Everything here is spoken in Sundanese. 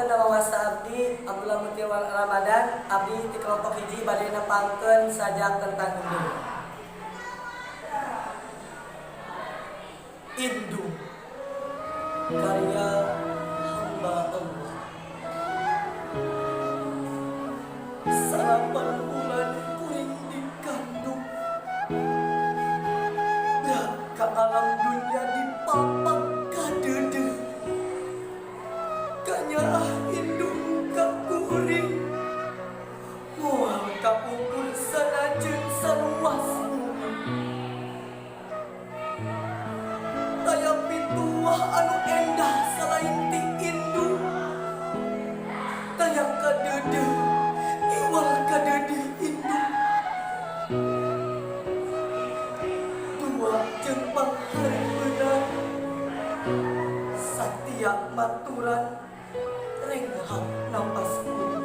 Tepangkeun, nama wasta abdi Abdullah Mutia Ramadan, abdi ti kelompok 1 bade nepangkeun sajak tentang indung. Indung karya hamba Allah. 9 bulan kuring dikandung, berat ka alam dunia dipapak kadeudeuh. Kanyaah indung ka kuring moal kapungkur sanajan saluas bumi. Taya pituah anu endah salain ti indung, taya kadeudeuh iwal kadeudeuh indung. Dua jeung panghareupeuna, satia maturan renghap napas kuring.